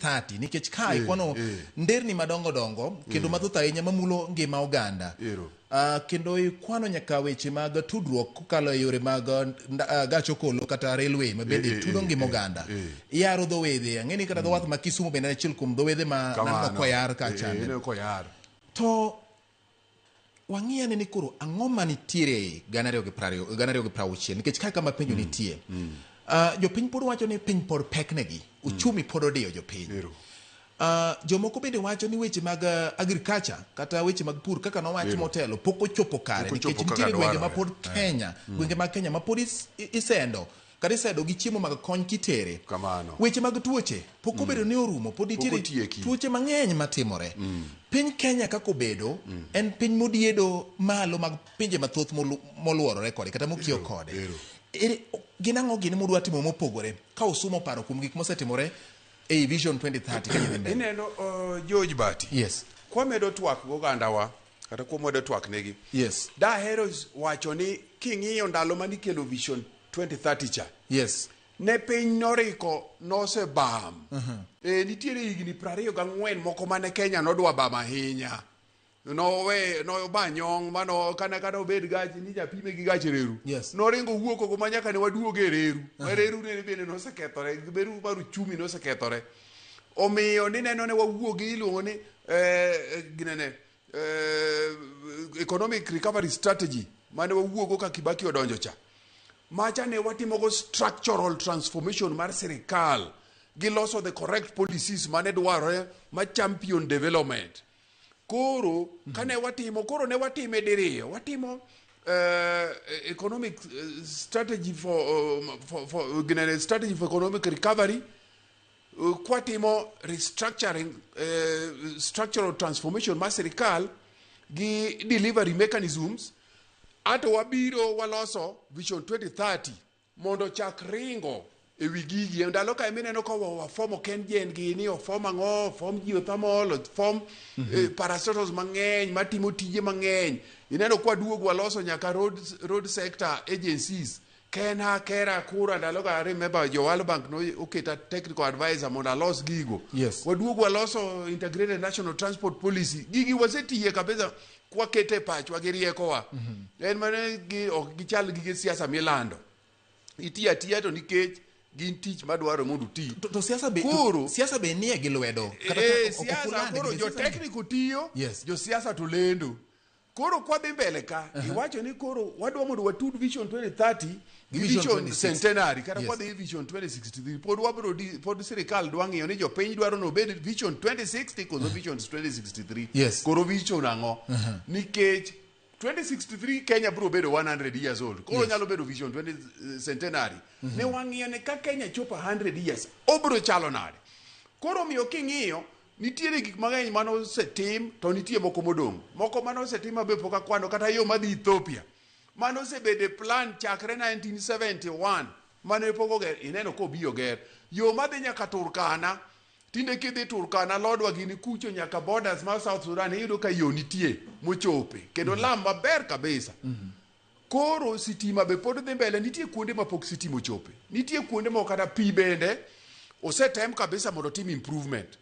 2030 nikech ka ikwano nderni madongo dongo kendo mathoth ahinya mamulo ngima oganda. Ero. Kendo ikwano nyaka weche mag tudruok kokalo e yore mag gach okolo kata railway ma bende tudo ngima oganda. Iyaro dho wedhe, ang'e ni kata dho wath ma Kisumu bende en achiel kuom dho wedhe ma naneno koyar ka chande. Ineno koyar. To wang'i ane ni koro ang'o manitiere e 2020 2060 nikech kae kama penjo nitie. Jopiny pod wacho ni piny pod pek negi, uchumi pod odiyo jopiny. Ero. Jomoko bende wacho ni weche mag agriculture kata weche mag pur kaka nowach motelo pok ochopo kare Pok ochopo nikech kaka nitiere gwenge ma dwarore. pod Kenya, gwenge mag Kenya ma pod isendo kata isedo gi chiemo mag kony kitere. Kamano. Weche mag tuoche pok obedo ni orumo, pod nitiere otieki. tuoche mang'eny matimore. Piny Kenya kaka obedo en piny modiedo malo mag pinje mathoth moluorore kode kata mokiewo kode. Ero. Ere, gin ang'o gini mudwa timo mopogore ka usumo paro kuom gik mosetimore ei Vision 2030 ka gidhi mbele? Ineno George Bati. Yes. Kwamedo twak gogandawa kata kwamedo twak negi. Yes. Dahero wacho ni king'iyo ndalo manikelo Vision 2030 cha. Yes. Ne piny noriko nosebam. Nitiere higni 24 moko mane Kenya nodwa bam ahinya. Nowe noba nyong' mano kana kata obed gach ni japime gi gach reru. Yes. Noringo wuok oko ma nyaka ne waduoge e reru. Ma reru ne bende nosekethore, reru mar uchumi nosekethore. Omiyo nineno ne wawuogi iluongo ni ginene economic recovery strategy mane wawuogo ka Kibaki odonjo cha. Macha ne watimogo structural transformation mar sirikal gi loso the correct policies mane dwarore ma champion development. Koro kane watimo, koro ne watime diriyo, watimo economic strategy for ginene strategy for economic recovery, kwatimo restructuring, structural transformation mar sirikal gi delivery mechanisms, ato wabiro waloso Vision 2030 mondo chak ringo e wi gigi. E ndalo ka emineno ka wafomo KenGen gini, ofom ang'o, ofom geothermal, ofom parastatals mang'eny matimo tije mang'eny. Ineno kwa duogo waloso nyaka road sector agencies, KeNHA, KeRRA, KURA. Ndalo ka I remember jo World Bank no oketa technical advisor mondo alos gigo. Waduogo waloso integrated national transport policy. Gigi wasetiye kabisa kwakete pachwa gi riekowa. En mana gi ok gichal gige siasa milando. Itiyo atiya to nikech gin tich madwaro mondo uti. To siasa be Koro siasa be nie gi lwedo. Kata ok siasa uland koro gi jo siasa ni- technical tiyo, Yes. jo siasa to lendo. Koro kwadhi mbele ka, iwacho ni koro wadwa mondo watud Vision 2030 gi Gi Vision Vision 2060. Centenary kata Yes. kwadhi Vision 2063 pod wabro di, pod sirikal dwa ng'iyo ni jopiny dwaro ni obed Vision 2060 koso Vision 2063. Yes. Koro vision ang'o? Nikech 2063 Kenya biro bedo 100 years old. Koro nyalo bedo Vision 20 Centenary. Ne wang'iyo ni ka Kenya chopo 100 years, obiro chalo nade? Koro omiyo king'iyo, nitiere gik mang'eny mane osetim to nitie moko modong'. Moko mane osetim mabe pok akwano kata yo madhi Ethiopia. Mane osebedo e plan chakre 1971 mane pok oger, ineno kobi oger. Yo madhi nyaka Turkana, tinde kidhi Turkana Lodwa gini kucho nyaka borders mar South Sudan iyudo ka yo nitie mochope kendo lam maber kabisa. Koro sitima be pod dhi mbele, nitie kuonde ma pok sitima ochope. Nitie kuonde moko kata pi bende osetem kabisa mondo otim improvement.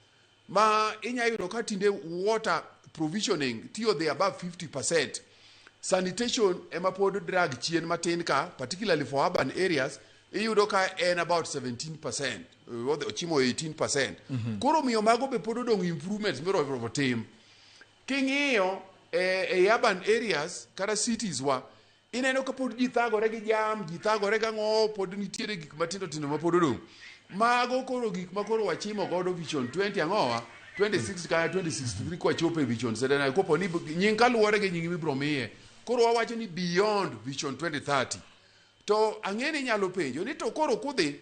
Ma inya yudo ka tinde water provisioning tiyo dhi above 50%. Sanitation ema pod drag chien matin ka, particularly for urban areas, iyudo ka en about 17%, ochimo 18%. Koro miyo mago be pod odong' improvements miromo tim. King'iyo e urban areas kata cities wa, ineno ka pod ji thagore gi jam, ji thagore gang'o, pod nitiere gik matindo tindo ma pod odong'. Mago koro gik ma koro wachimo godo Vision 20 ang'owa 26 kata 2063 kwachopo e Vision Centenary, kopo ni nying kaluwore gi nying mibiro miye. Koro wawacho ni beyond Vision 2030. To ang'e ni inyalo penjo ni to koro kudhi